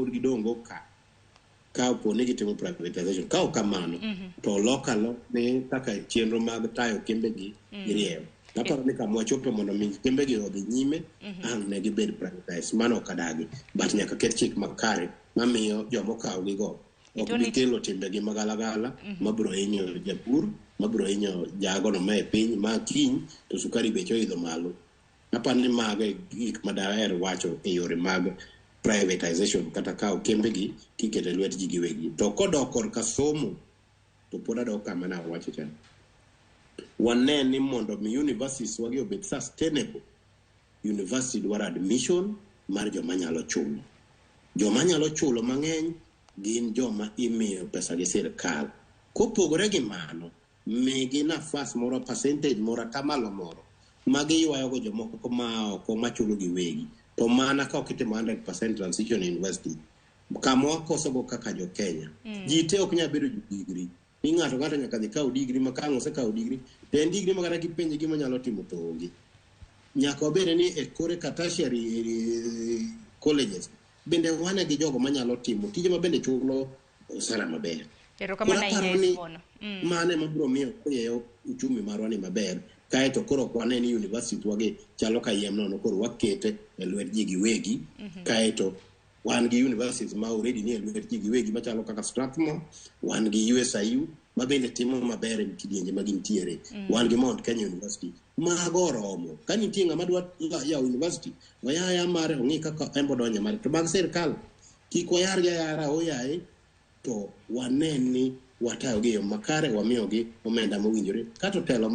pod gidong' ka ka opo ni gitimo privatization. Ka ok kamano, to olok alok ni kaka chenro mag tayo kembegi girieyo. Aparo ni kama wachope mondo mi kembegi odhi nyime, ang' ne gibed privatized. Mano ok adagi. But nyaka ket chik makare mamiyo joma okawogigo ok bi kelo timbegi magalagala mabiro hinyo japur, mabiro hinyo jagono ma e piny ma kiny to sukari beche oidho malo. Aparo ni mago e gik ma daher wacho e yore mag privatization kata kawo kembegi kiketo e lwet ji giwegi. To kodok korka somo, to pod adok kama nawacho cha. Wane ni mondo mi universities wagi obed sustainable, university dwaro admission mar joma nyalo chulo. Joma nyalo chulo mang'eny gin joma imiyo pesa gi sirkal. Kopogore gi mano, migi nafas moro, percentage moro, atamalo moro ma giywayogo jomoko ma oko machulo giwegi. To mana ka ok itimo 100% transition university, kama wakosogo kaka jo Kenya, ji te ok nyal bedo jo degree. Ni ng'ato ng'ato nyaka dhi kaw degree ma ka ang' osekawo degree, to en degree ma kata kipenje gima onyalo timo to onge. Nyaka wabed ni e kore ka tertiary colleges bende wane gi jogo manyalo timo tije ma bende chulo osara maber. Erokamano Koro ahinya aparo ni Esmono. Mano ema biro miyo rieyo uchumi marwa ni maber. Kaeto koro ok wane ni university wagi chalo kayiem nono, koro wakete e lwet ji giwegi. Kaeto wan gi universities ma already ni e lwet ji giwegi machalo kaka Strathmore, wan gi USIU ma bende timo maber e kidienje ma gintiere. Wan gi Mount Kenya University. Mago oromo. Ka nitie ng'ama dwa yawo university, oyaya mare ong'i kaka en bo donjo mare. To mag sirkal, kik wayargi ayara oyaye, to wane ni watayogi e yo makare, wamiyogi omenda mowinjore. Kato telo